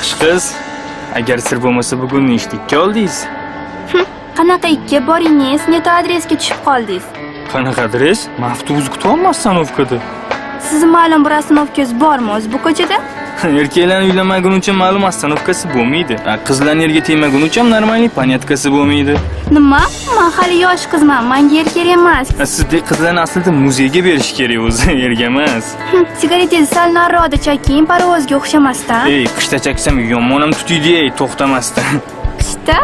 Yaxshi qiz. Agar sir bo'lmasa, bugun nechta ikki oldingiz? Qanaqa ikki? Boringiz, не то adresga tushib qoldingiz. Qanaqa adres? Men avtobus kutyapman остановка da. Sizni ma'lum bir остановка ngiz bormi o'zi bu ko'chada? Erkaklarni uylanmagunicha ma'lum остановка si bo'lmaydi. A, qizlarni erga tegmagunicha ham нормальный понятка si bo'lmaydi. Nima? Man hali yosh qizman, manga er kerak emas. A, sizdek qizlarni aslida muzeyga berish kerak o'zi, erga emas. Sigaretingizni sal nariroqda chaking, parovozga o'xshamasdan. Ey, qishda chaksam yomon ham tutiydi, ey, to'xtamasdan. Qishda?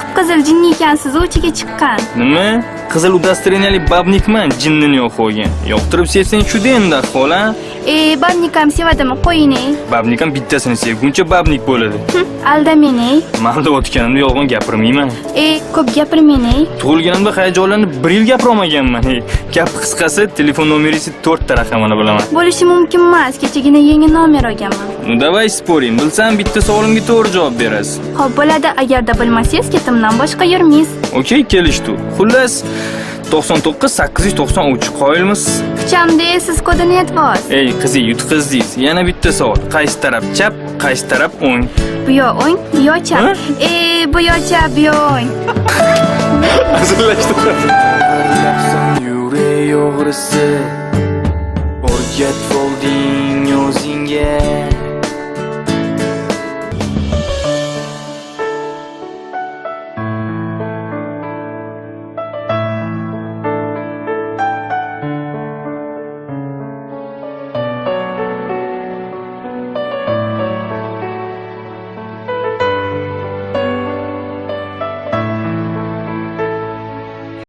Qip-qizil jinni ekansiz, uchiga chiqqan. Nima? Qizil удостоверение li бабник man, jinnini yoqib olgan. Yoqtirib sevsang shu-da endi ahvol, a? E, бабник ham sevadimi? Qo'ying. Ey. Бабник ham bittasini sevguncha бабник bo'ladi. Aldamang, ey. Man aldayotganimda yolg'on gapirmayman. E, ko'p gapirmang, ey. Tug'ilganimda hayajonlanib bir yil gapirolmaganman. Ey, gap qisqasi, telefon nomeringizni to'rtta raqamini bilaman. Bo'lishi mumkin emas, kechagina yangi nomer olganman. Ну давай спорим. Bilsam, bitta savolimga to'g'ri javob berasiz. Xo'p, bo'ladi, agarda bilmasangiz, ketimdan boshqa yurmaysiz. Okey, kelishdi. Xullas, 99 893, qoyilmisiz? Kuchamda, siz kodini aytvoz. Ey, qizi, yutqizdingiz. Yana bitta savol. Qaysi taraf chap, qaysi taraf o'ng? Bu yo o'ng, bu yo chap. Ha? E, bu yo chap, bu yo o'ng. Hazillashdim. Yurak o'g'risi, o'rgatib olding o'zingga.